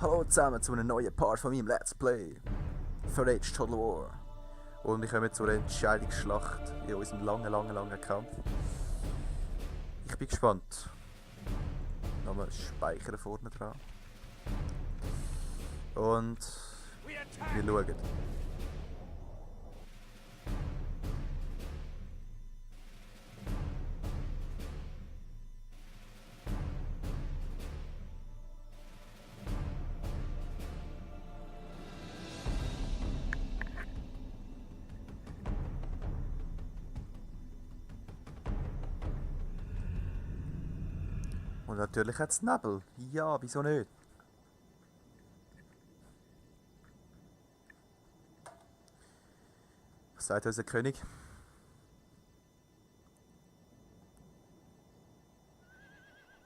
Hallo zusammen zu einem neuen Part von meinem Let's Play für Age Total War. Und wir kommen zur Entscheidungsschlacht in unserem langen Kampf. Ich bin gespannt. Nochmal speichern vorne dran. Und wir schauen. Und natürlich hat es Nebel. Ja, wieso nicht? Was sagt unser König?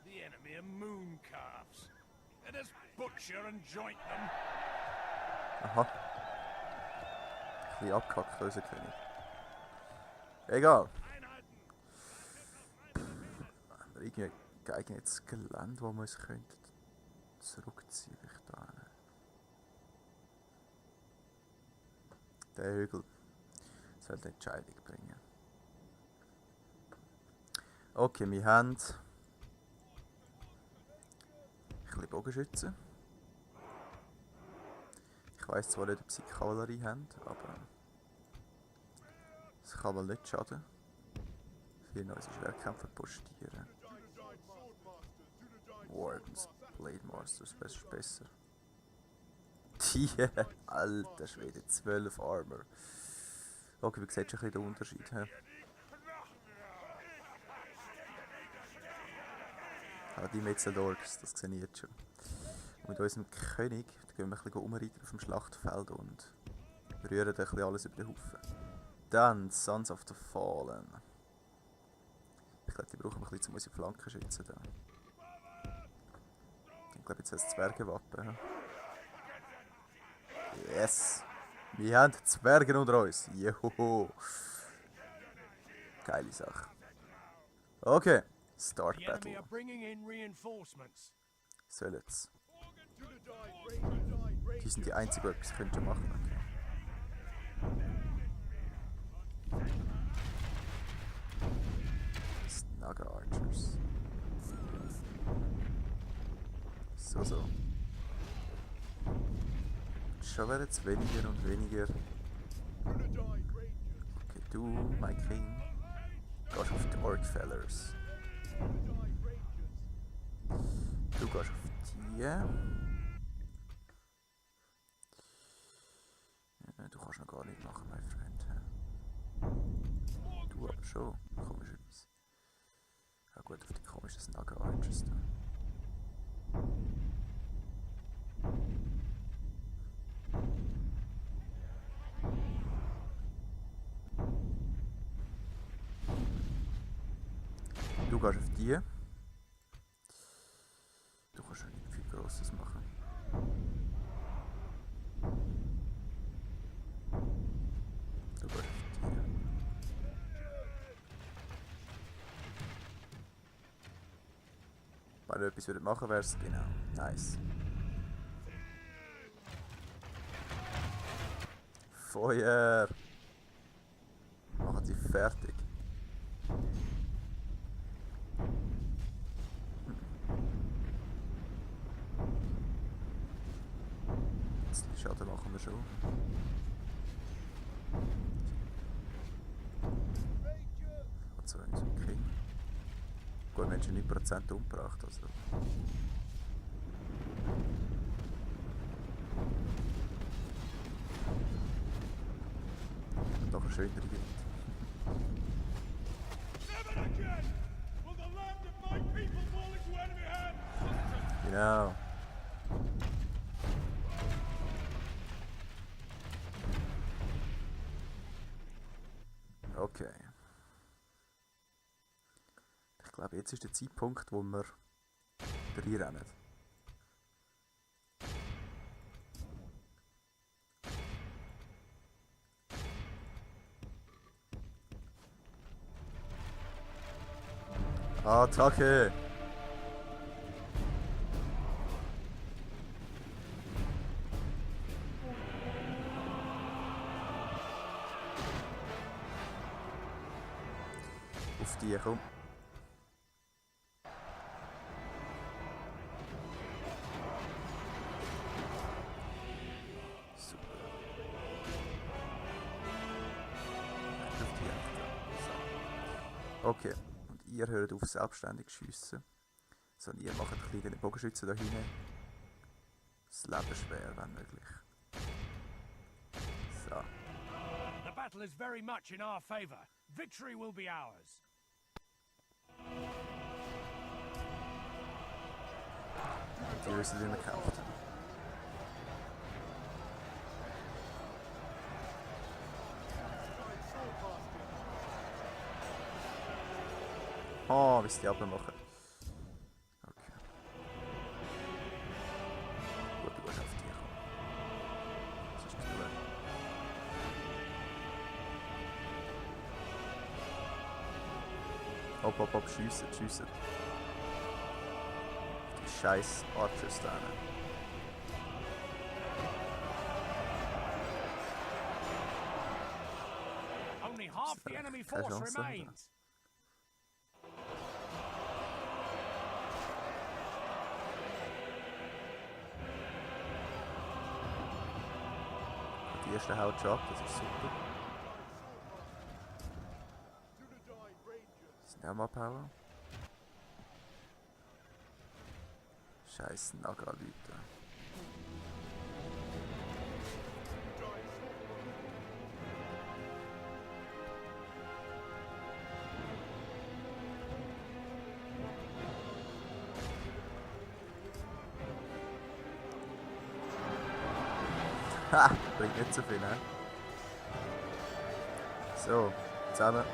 The enemy are moon calves. Let us butcher and joint them. Aha. Ein bisschen abgehackt, unser König. Egal. Haben wir irgendwie geeignetes Gelände, wo wir uns könnten zurückziehen könnten? Der Hügel soll die Entscheidung bringen. Okay, wir haben ein bisschen Bogenschützen. Ich weiss zwar nicht, ob sie Kavallerie haben, aber es kann mal nicht schaden. Für unsere Schwerkämpfer postieren. Wardens, Blade Masters, was ist besser? Die, alter Schwede, 12 Armor. Okay, wie sieht schon ein bisschen den Unterschied? He? Die Metzeldorks, das sehe ich jetzt schon. Und mit unserem König gehen wir ein bisschen umreiten auf dem Schlachtfeld und rühren ein bisschen alles über den Haufen. Dann Sons of the Fallen. Ich glaube, die brauchen wir ein bisschen, um unsere Flanken zu schützen. Da. Ich glaube, jetzt heißt es Zwergenwappen. Yes! Wir haben Zwerge unter uns. Joho! Geile Sache. Okay, Start The enemy Battle. are bringing in reinforcements. Soll jetzt. Die sind die einzigen, die etwas könnten machen. Okay. Naga Archers. So. Schon werden es weniger und weniger. Okay, du, mein King, gehst auf die Orkfellers. Du gehst auf die. Ja, du kannst noch gar nicht machen, mein Freund. Du aber schon, komischerweise. Ja gut, auf die komischen Naga Archers da. Du gehst auf die. Du kannst ja nicht viel Grosses machen. Du gehst auf die. Wenn ihr etwas machen würdet, wäre es genau. Nice. Feuer! Machen sie fertig. Schaden machen wir schon. Also unser King. Gut, Menschen 9% umgebracht, also. Und doch ein schöner Ritt. Genau. Okay. Ich glaube, jetzt ist der Zeitpunkt, wo wir reinrennen. Attacke! auf die, komm. Super. Auf die Ecke. So. Okay, und ihr hört auf selbstständig zu schiessen. So, und ihr macht ein bisschen den Bogenschützen da hinten. Das Leben schwer, wenn möglich. So. The battle is very much in our favor. Victory will be ours. Die wissen, wie man kämpft. Oh, wie sie die abmachen. Okay. Gut, du gehst auf die kommen. Das ist genug. Hopp, hopp, hopp, schiessen, schiessen. Die scheiß Archers da hinten. Only half the enemy Keine force Chance, oder? remains. Die erste haut schon ab, das ist super. Sind auch mal abhauen. Scheiß Naga-Leute. Ha! Bringt nicht so viel, ne? So, zusammen.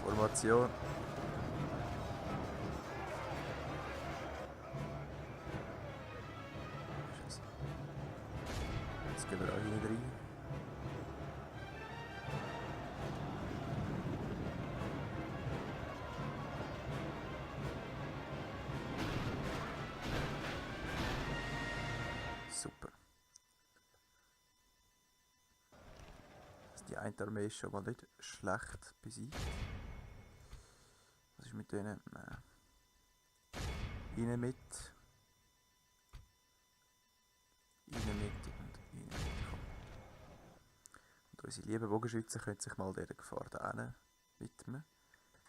Formation. Scheiße. Jetzt gehen wir auch hier rein. Super. Also die eine Armee ist schon mal nicht schlecht besiegt. Was ist mit denen? Innen mit. Innen mit und innen mit. Komm. Und unsere lieben Bogenschützen können sich mal dieser Gefahr da hinten widmen.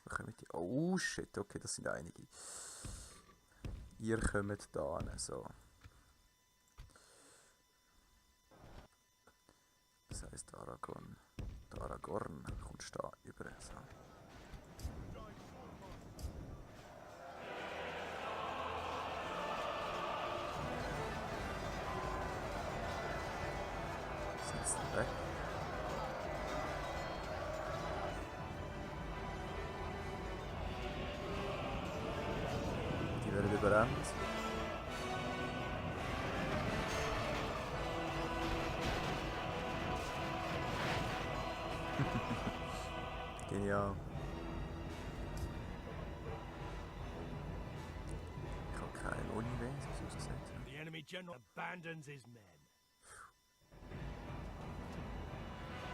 Wir kommen die. Oh shit, okay, das sind einige. Ihr kommt da hin, so. Das heisst Aragorn. Der Aragorn kommt da über. So. Sind sie weg? Die werden überrannt. Genial. Ich habe keine Uni mehr, so es gesagt. The enemy general abandons his men.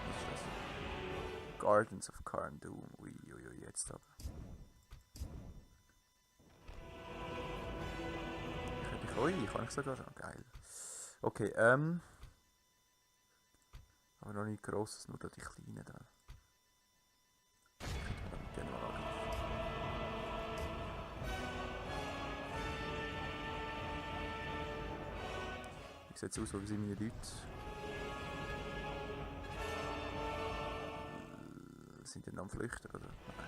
Was ist das? Gardens of Carn-Dûm. Uiuiui, jetzt aber. Kann ich sogar schon. Geil. Okay, aber noch nicht grosses, nur da die kleinen da. Könnte man mit denen mal angreifen. Wie sieht es aus, wo sind meine Leute? Sind die am Flüchten, oder? Nein.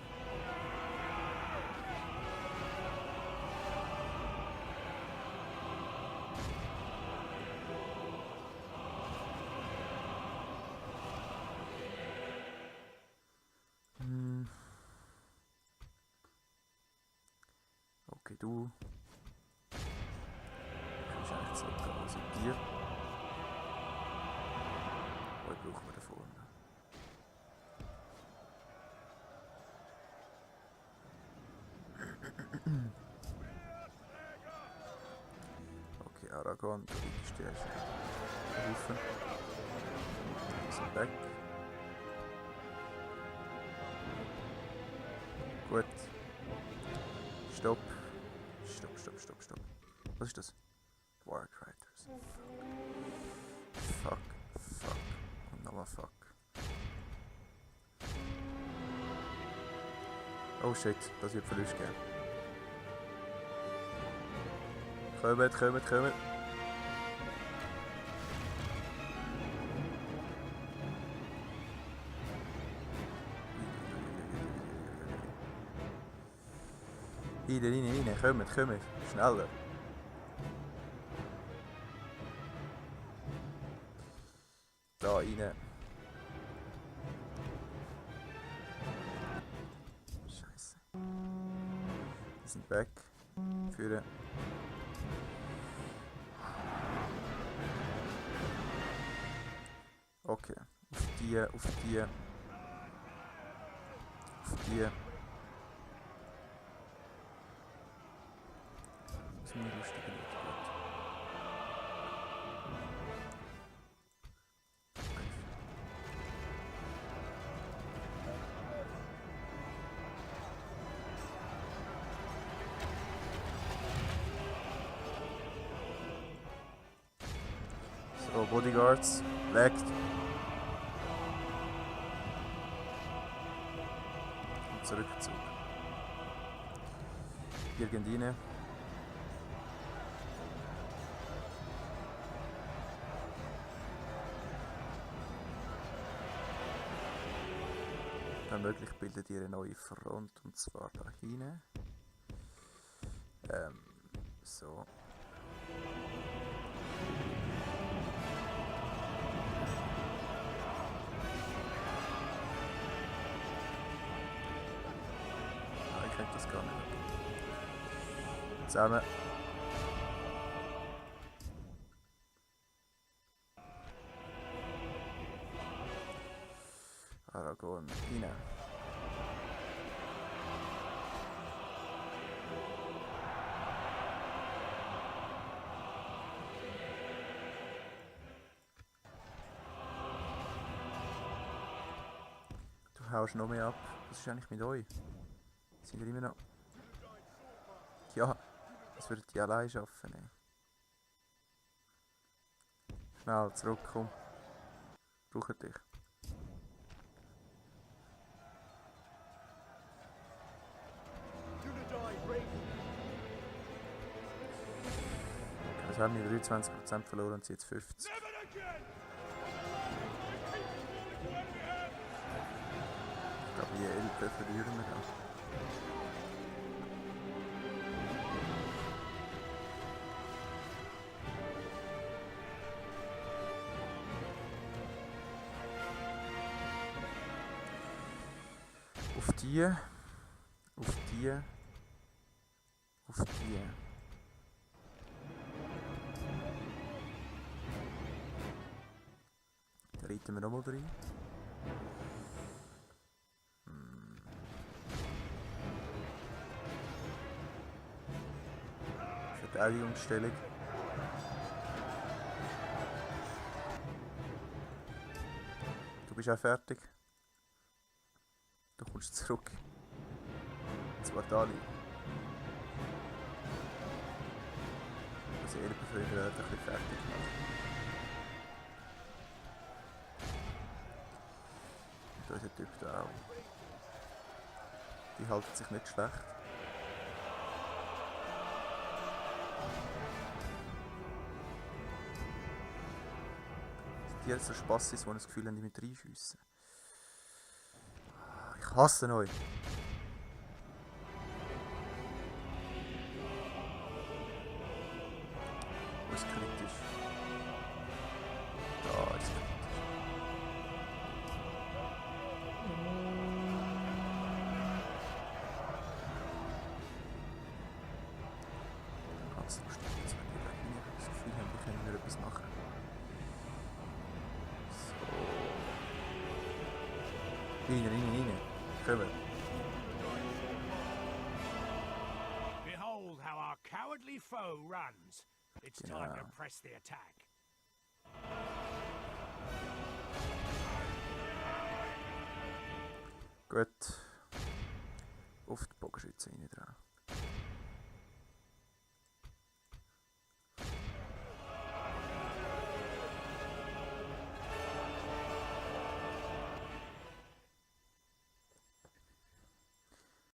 Okay, du. Kannst eigentlich zurückgehen, wo sind die? Was brauchen wir da vorne? Aragorn, du liegst dir erst Haufen. Wir sind weg. Gut. Stopp. Stopp. Was ist das? Warcriders. Fuck. Und nochmal fuck. Oh shit, das wird Verlust geben. Kommt. Rein, kommt. Schneller. Da rein. Scheiße. Die sind weg. Führen. Okay. Auf die. Das ist mir lustig gut. So, Bodyguards, legt. Und Zurückzug. Irgendeine. Wenn möglich bildet ihr eine neue Front, und zwar da hinten. So. Ich krieg das gar nicht. Zusammen. Aragorn, rein. Du haust noch mehr ab. Was ist eigentlich mit euch? Sind ihr immer noch... Ja, das würden die allein schaffen. Ey. Schnell, zurückkomm. Brauche dich. Also haben wir 23% verloren und sie jetzt 50%. Ich glaube, je 11 verlieren wir dann. Auf die. Da reiten wir nochmal rein. Verteidigungsstellung. Du bist auch fertig. Du kommst zurück. Zwartali. Also Elbenfreunde werden ein bisschen fertig gemacht. Und unser Typ da auch. Die halten sich nicht schlecht. Die haben so Spassis, die das Gefühl haben, die mit reinschiessen. Ich hasse euch. Wo ist kritisch? Da ist kritisch. Ganz lustig, jetzt wenn die da hinein das Gefühl haben, die können mir etwas machen. So. Rein. Kommen. Behold how our cowardly foe runs. It's time to Genau. press the attack. Gut. Auf die Bogenschütze rein dran.